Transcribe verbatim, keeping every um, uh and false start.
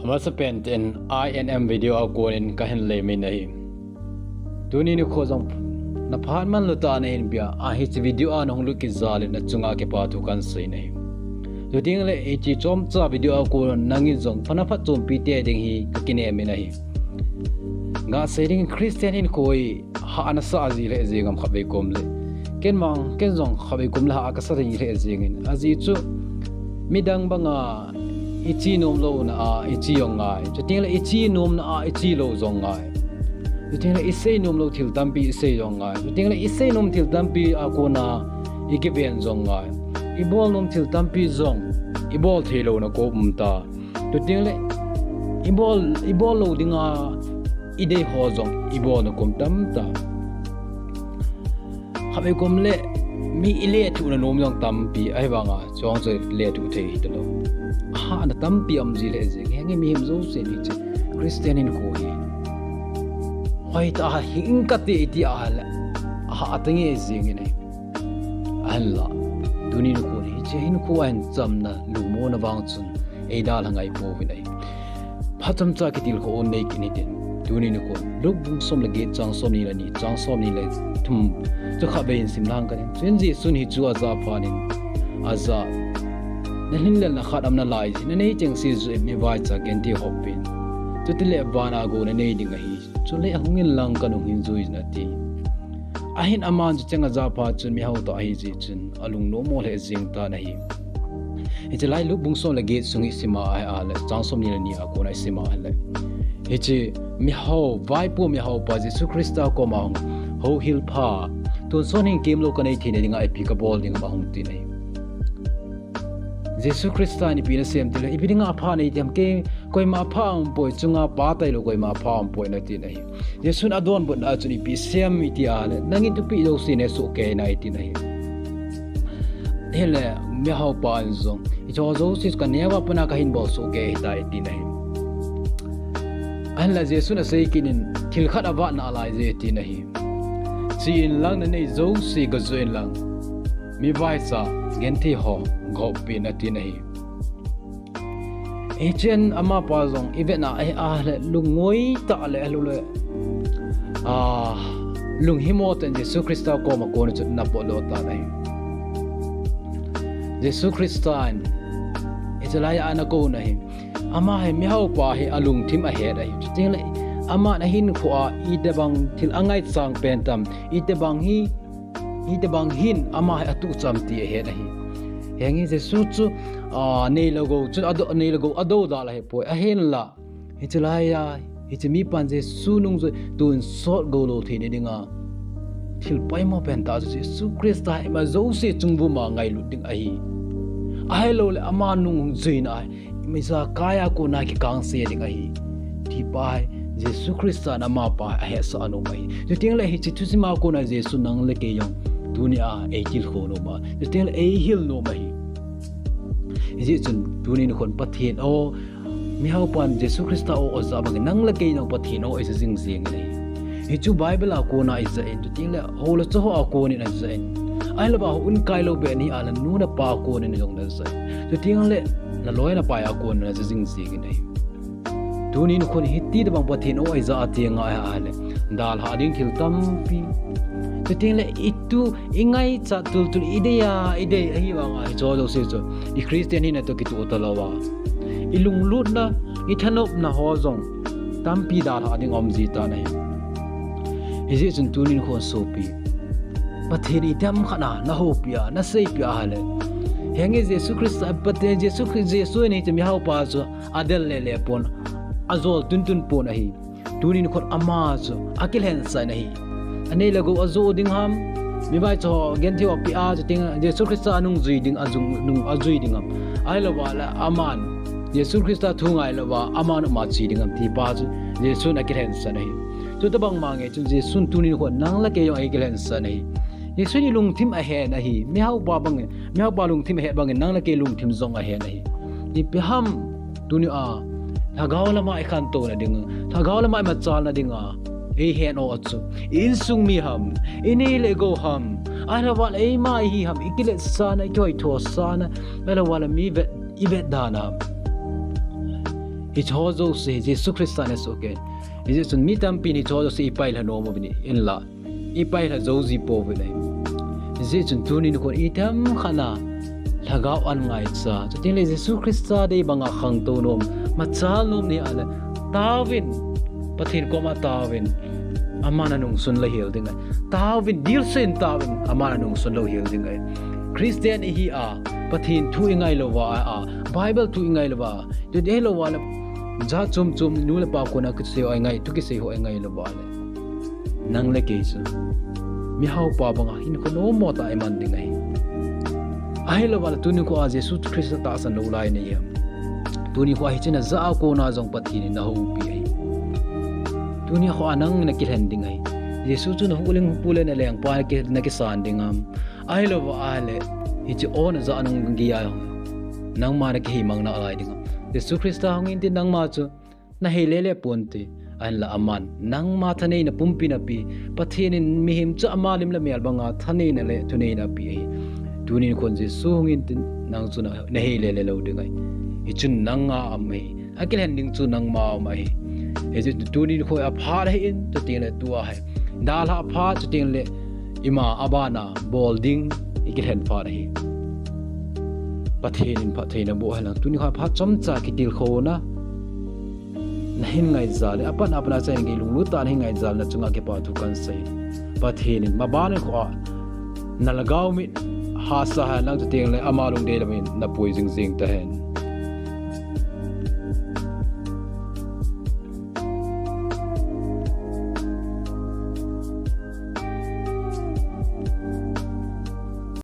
Amasapen in I N M video a konin kahin lei min ahi. Tuni nikho jong naphat man lou tah nahin pia, ahi hiche video a nahung lut kit jal in nachunga kipa thu kahin sei nahi. Chuteng le hiche chomcha video a kon nangin jong phatna phatchompi tei ding hi kakinem in ahi. Nga sei ding Christian hinkho hi hahna sa ji lheh jeng am khatvei kom le. Ken mang, ken jong khatvei kom le hah kasa ji lheh jeng in. Ajeh chu midang banga iche nom louna a iche jong ngai. Chuteng le iche nomna a iche lou jong ngai. Chuteng le isei nom lou thil tampi isei jong ngai. Chuteng le isei nom thil tampi a kona ikiven jong ngai. Ibol nom thil tampi jong ibol thei louna kom um ta. Chuteng le ibol, ibol lou dinga idei ho jong ibolna kom tam ta. Khatvei kom le mi ilethuhna nom jong tampi, ahivanga chong chu lethuh thei hita lou. Hahna tampi um ji lheh jeng, henge mihem jousen hiche Christian hinkho hi hoitah a hing kate iti a le, ahah tah nge jeng in ahi. Ahinla, tuni nikho hi hiche hinkho a hin chamna lungmonna vang chun eidalha ngai pouvin ahi. Phat chomcha kitilkhou nei kit hitin. Tuni nikho Luke bung som le get chang somni le ni, chang somni le thum chu khatvei in sim lang katin. Chuin Jesun hichu ajah phat in, ajah, nalhinlelna khat aum nalai jeh in, nanei chengse joh in mivaicha genthei ho pen. Chutile vana gou nanei ding ahi. Chule ahung inlang kanung hin jui in ati. Ahin aman chucheng ajah phat chun mihao tah ahi jeh chun alung nommo lheh jeng tan ahi. Hiche lai Luke bung som le get sung isima ahi a le, chang somni le ni a kona isima ahi le. Hiche mihao, vaipo mihaopa Jesu Christa koma hung, Houhil pha, tonsot hin kemlou kanei theina dinga ipi kabol ding ham ahung tin ahi. Jesu Christa in ipi nasei em tile, ipi dinga apha nei ti ham, kei koima apha umpoi, chunga Pa tailou koima apha umpoi natin ahi. Jesun adonbutna a chun ipi asei em iti a le, nangin thupeh jouse neisuh kei nai tin ahi. Hile mihaopa in jong, hicheho jouse chu kaneo a pat a kahin bolsoh kei ahitai tin ahi. Ahinla Jesun asei kit in, thil khat avat nalai je tin ahi. Che inlang nanei jouse gajoh inlang, mivaicha genthei ho gahop peh in atin ahi. Hichun amapa jong ivet na ahi a le, lungngoi tah le, alung le, a, lunghimo tah in Jesu Christa koma kona chun ana potdoh tan ahi. Jesu Christa in hiche lai a ana kouna hi, ama hi mihaopa hi alungthim ahet ahi. Chuteng le aman ahinkho a itobang thil angaichat pen tam, itobang hi, itobang hin ama hi atuh cham ti ahet ahi. Henge Jesu chu, a, nei le gou chun ado, nei le gou adoudal ahipoi. Ahinla hiche lai a, hiche mipan Jesu nungjui, tonsot goulou theina dinga thil poimo pen tah chu Jesu Christa hi ima jouse chungvum a ngailut ding ahi. Ahilou le ama nungjuina hi ima ijakai a kona kikangse ding ahi. Tipa hi Jesu Christa in amapa hi ahetsah nom ahi. Chuteng le hiche thusim a kona Jesun nang le kei jong tuni a eitilkhou nom a, chuteng le eihil nom ahi. Hijeh chun tuni nikhon Pathen o, mihaopan Jesu Christa o ajah bangin nang le kei jong Pathen o eija jing jeng in ahi. Hichu Bible a kona ijah in, chuteng le hou le cha ho a konin ajah in. Ahilou va houin kai lou beh nahi a le nu le pa a konin jong najah in. Chuteng le naloi napai a konin naja jing jeng in ahi. Tuni nikhon hitobang Pathen o eija a ti ngai a le, dalha ding thil tampi. Chuteng le itu ingaichat tultul idei a, idei ahivanga hicheho jouse chu i Christian hina toh kitoh talouva, ilunglutna, ithanopna ho jong tampi dalha ding aum ji tan ahi. Hijeh chun tuni nikhon sopi, Pathen in itiham khat a nahoupi a, naseipeh a le, henge Jesu Christa, Pathen Jesu Christa, Jesu in hiche mihaopa chu adel lele pon, ajol tuntun pon ahi. Tuni nikhon ama chu akilhensah in ahi. Anei le gou ajoh ding ham, mivaicha ho genthei ho apeh a, chuteng Jesu Christa anungjui ding, ajung, nung, ajui ding ham. Ahilou va le aman Jesu Christa thu ngai louva aman uma che ding ham tipa chu Jesun akilhensah in ahi. Chutobang mange chun Jesun tuni nikhon nang le kei jong eikilhensah in ahi. Jesun ilungthim ahen ahi. Mihaopa bang, mihaopa lungthim ahet bangin nang le kei lungthim jong ahen ahi. Ipi ham, tuni a lhagao lama ikhantouna dinga, lhagao lama imachalna dinga eihen o a chu, i insung mi ham, inei le gou ham, ahilou va le eima ihi ham, ikiletsahna, ikihoithosahna, ahilou va le mi vet, ivetdana, Hicho jouse hi Jesu Christa in asoh kei. Hijeh chun mi tampin hicho jouse ipailha nom uvin, hinla ipailha jou ji pouvin ahi. Hijeh chun tuni nikho in itiham khat a lhagao an ngaicha, chutengle Jesu Christa dei banga khangtou nom, machal nom nahi ahile, taovin, Pathen koma taovin, aman anungsun lou hel ding ahi. Taovin, dilsen taovin, aman anungsun lou hel ding ahi. Christian ihi a, Pathen thu ingai louva a, Bible thu ingai louva, ahilou le jat chom chom nu le pa koma kisei ho ingai, thu kisei ho ingai louva le, nang le kei chu mihaopa banga hinkho nommo tah iman ding ahi. Ahilou le tuni nikho a Jesu Christa tahsan lou lai nahi ham? Tuni nikho a hiche najah a kona jong Pathen in nahoupi ahi. Tuni nikho a nang nakilhen ding ahi. Jesu chu nahuhling pu le nalengpa naki-, nakisan ding ham? Ahilou le hiche o najah nung geiya nangma nakihei mang nalai ding ham? Jesu Christa hung intin nangma chu nahei lele ponte, ahinla aman nangma thaneina pumpi napeh. Pathen in mihem chu ama lim le mel banga thaneina le thuneina apeh ahi. Tuni nikho in Jesu hung intin nang chu na, nahei lele lou ding ahi. Hichun nanga um ahi. Akilhen ding chu nangma um ahi. Hijeh chun tuni nikho a phat ahin, chutengle tua hi dalhah phat, chutengle ima abana bol ding ikilhen phat ahi. Pathen in phattheina boh hen lang, tuni nikho a phat chomcha kitilkhouna nahin ngai jal le, apat apat a chang gei lunglut tah a nahin ngai jal le, nachunga kipa thu kahin sei. Pathen in maban nikho a nalhagao mit hahsa hen lang, chutengle ama lungdei lam in napui jing jing tahen.